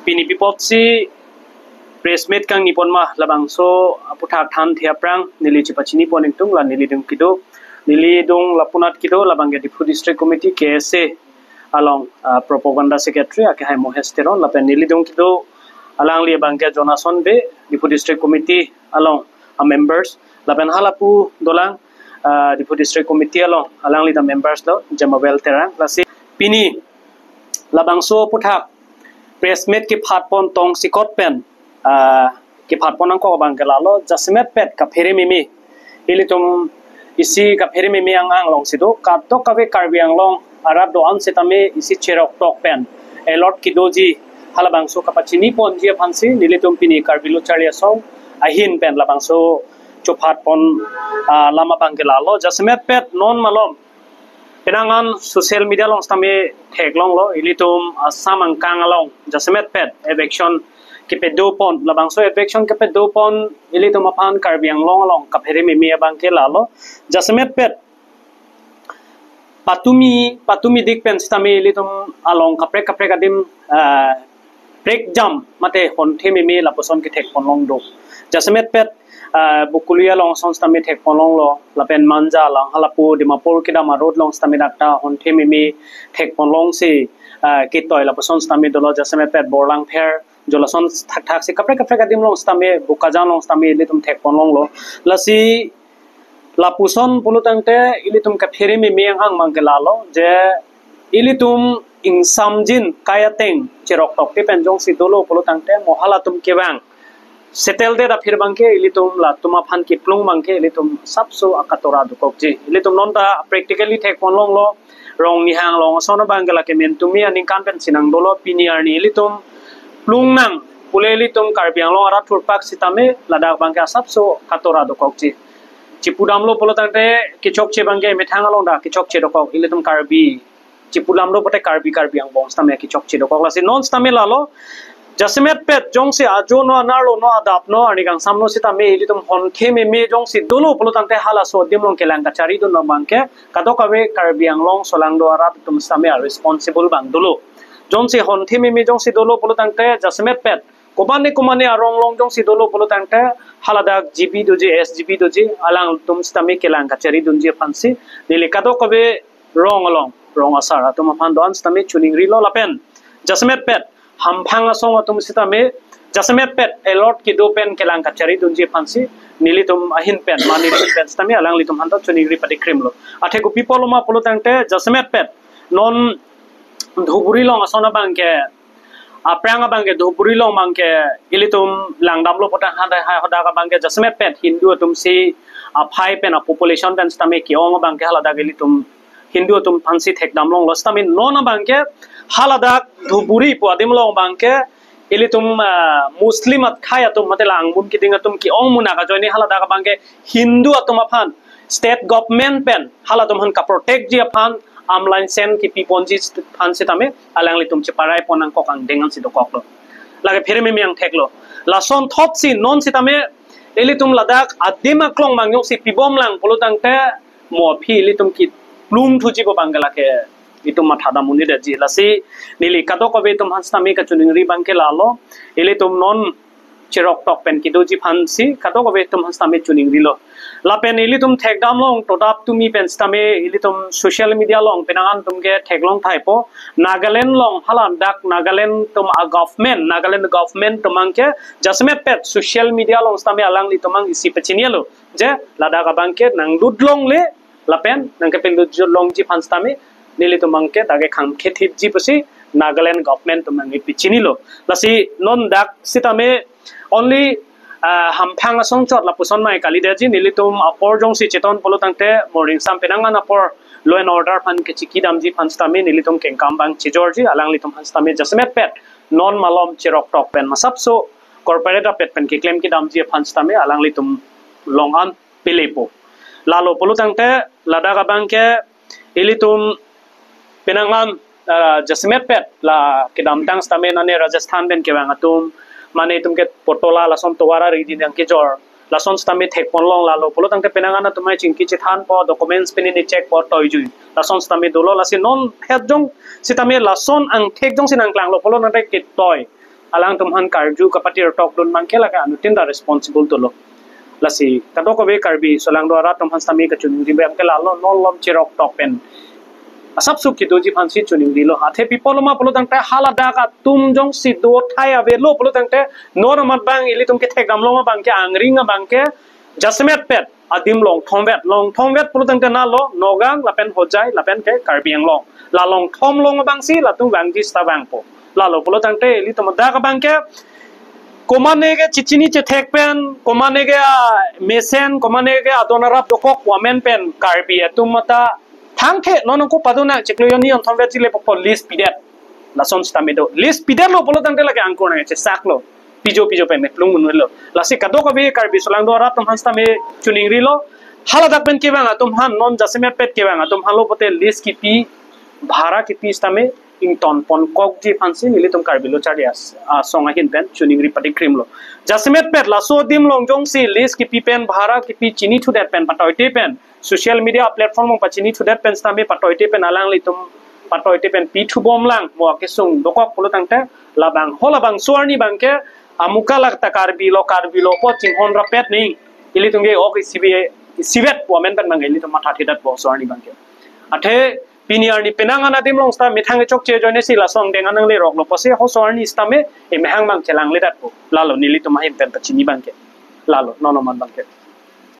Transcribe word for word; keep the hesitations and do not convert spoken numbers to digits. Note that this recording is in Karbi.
Pini pi apotsi press meet kangni pon ma, labangso aputhak than the aphrang neli chepachini pon ingtung. La neli dung kedo, neli dung lapunat kedo labangke Diphu District Committee K S A along, ah, Propaganda Secretary akehai Mohesh Teron, lapen neli dung kedo alangli abangke Jonason Bey, Diphu District Committee along a members, lapen halapu dolang, ah, Diphu District Committee along alangli ta members lo, Jemawel Terang. Lasi pini labangso aputhak press meet kephat pon tongsi kot pen, ah, kephat pon nangkok abangke lalo, jasemet pet kaphere meme, ilitum isi kaphere meme ang anglong si do, kadokave Karbi Anglong arat do-an sitame isi cherok tok pen alert kedoji, halabangso kapachini ponji aphansi nelitum pini Karbi Lo Charli Asong ahin pen labangso chephat pon, ah, alam abangke lalo. Jasemet pet non malom penang an social media along sitame theklonglo, ilitum Assam angkang along jasemet pet eviction kepedo pon, labangso eviction kepedo pon ilitum aphan Karbi Anglong along kaphere meme abangke lalo. Jasemet pet patumi, patumi dik pen sitame ilitum along kaprek kaprek adim, ah, prekjam mate honthe meme lapuson kethek ponlong do. Jasemet pet, ah, Bokolia along ason sitame thek ponlonglo, lapen Manja along, halapu Dimapur kedam a-road along sitame dak ta honthe meme thek ponlongsi, ah, ketoi lapuson sitame dolo. Jasemet pet Borlangpher, jo lason thakthak si kaprek kaprek adim along sitame, Bokajan along sitame ilitum thek ponlonglo. Lasi lapuson pulo tangte ilitum kaphere meme ang abangke lalo, je ilitum ingsamjin kai ateng cherok tokte pen jongsi dolo pulo tangte mo halatum kevang settle det aphi abangke ilitum latum aphan kiplung abangke ilitum asapso akatora dokokji. Ilitum non ta practically thek ponlonglo, Rongnihang along ason abangke lake men tumi aningkan pensi nang dolo, pini arni ilitum plung nang pule ilitum Karbi Anglong arat thurpak sitame ladak abangke asapso katora dokokji. Chipudamlo pulo tangte kechokche abangke methang along ta kechokche dokok, ilitum Karbi chipudamlo pote Karbi, Karbi angbong sitame kechokche dokok. Lasi non sitame lalo, jasemet pet jongsi ajo no, anerlo no, adap no, arni kangsam no sitame ilitum honthe meme jongsi dolo pulo tangte halaso adim along kelang kachari dun abangke kadokave Karbi Anglong solangdo arat atum sitame a-responsible abang dolo. Jongsi honthe meme jongsi dolo pulo tangte jasemet pet komane komane arong along jongsi dolo pulo tangte haladak G B doji, S G B doji, alangtum sitame kelang kachari dunji aphansi neli kadokave rong along, rong asar atum aphan do-an sitame choningrilo, lapen jasemet pet hamphang asong atum sitame jasemet pet alert kedo pen kelang kachari dunji aphansi nelitum ahin pen, ma nelitum pen sitame alanglitum aphan ta choningri padikrimlo. Athe kopi apotlo ma pulo tangte jasemet pet non Dhuburi along ason abangke, aphrang abangke Dhuburi along abangke ilitum langdamlo pote ha, ha, hadak abangke jasemet pet Hindu atum si aphai pen a-population pen sitame ke-ong abangke haladak ilitum Hindu atum aphansi thekdam longlo sitame non abangke haladak Dhuburi pu adim along abangke ilitum, ah, Muslim akhei atum mate la angmun kiding atum ke-ong munak ajoine haladak abangke Hindu atum aphan state government pen halatum aphan kaprotect ji aphan amlain sen kipi ponji aphan sitame alanglitum cheparai pon nangkok angdeng ansi dokoklo. Lake phere meme ang theklo. Lason thotsi non sitame ilitum ladak adim aklong mangyong si pibom lang pulo tangte mo aphi ilitum kiplung thuji pu abangke lake itum matha dam un-edetji. Lasi neli kadokave atum aphan sitame kachoningri abangke lalo, ilitum non cherok tok pen kedoji aphansi kadokave atum aphan sitame choningrilo. Lapen ilitum thekdam long todap tumi pen sitame ilitum social media along penang an atum ke theklong thaipo, Nagaland along haladak Nagaland atum a-government, Nagaland government atum abangke jasemet pet social media along sitame alanglitum abang isi pachinilo je ladak abangke nanglut longle lapen nangkepelut longji aphan sitame nelitum abangke dak ekhang khethipji pusi Nagaland government atum abang ipichinilo. Lasi non dak sitame only, ah, hamphang asong chot lapuson mai kalidetji, nelitum apor jongsi cheton pulo tangte morning sam penang an apor law and order aphan kechiki damji aphan sitame nelitum kengkam abang chejorji, alanglitum aphan sitame jasemet pet non malom cherok tok pen masapso corporate apet pen keklem kedamji aphan sitame alanglitum long an pelepo. Lalo pulo tangte ladak abangke ilitum penang an, ah, jasemet pet la kedamtang sitame nane Rajasthan pen kevang atum mane itum ke potola lason tovar ari din yang kejor lason sitame thek ponlong, lalo pulo tangte penang an atum ai chingki chethanpo, documents pini ni check po toijui lason sitame dolo. Lasi non het jong sitame lason angthek jongsi nangklanglo pulo tangte ketoi Alangtum aphan karju kapatir tokdun abangke lake anuttin ta responsible dolo. Lasi kadokave Karbi solangdo arat atum aphan sitame kachiningri abangke lalo, non malom cherok tok pen asapso kedoji aphansi chiningrilo. Athe pi apotlo ma pulo tangte haladak atum jongsi do thai avelo pulo tangte non amat abang ilitum kethekdam long abangke, angring abangke jasemetpet adim longthomvet, longthomvet pulo tangte nalo Nagaon lapen Hojai lapen ke Karbi Anglong. La longthom along abangsi latum vangji sita vangpo. Lalo pulo tangte ilitum dak abangke komane ke chechini chethek pen, komane ke, ah, mesen, komane ke adon arap dokok amen pen Karbi atum mata thangthe non ko padona chiklo hini longthomvetji le pupo list pidet. Lason sitame do. List pidetlo pulo tangte lake angkur nangchesaklo. Pijo pijo pen plung munlo. Lasi kadokave Karbi solangdo arat atum aphan sitame chiningrilo. Haladak pen kevang atum aphan, non jasemetpet kevang atum aphanlo pulote list kipi, bhara kipi sitame ingtonpon kokji aphansi nelitum Karbi Lo Charli As-, Asong ahin pen chiningri patikrimlo. Jasemetpet laso adim along jongsi list kipi pen, bhara kipi chinithudet pen, patoite pen, social media platform along pachinithudet pen sitame patoite pen alanglitum patoite pen pithubomlang mo akesung dokok pulo tangte labang ho labangso arni abangke amuka lak ta Karbi lo, Karbi lo pu chinghon rapet ni. Ilitum ke ok isibi isivet pu amen pen abang ilitum mathathedetpo so arni abangke. Athe pini arni penang an adim along sita methang kechokche ajoinesi lason deng anang leroklo pusi ho so arni sitame emahang abang chelangledetpo. Lalo nelitum ahin pen pachini abangke. Lalo non amat abangke.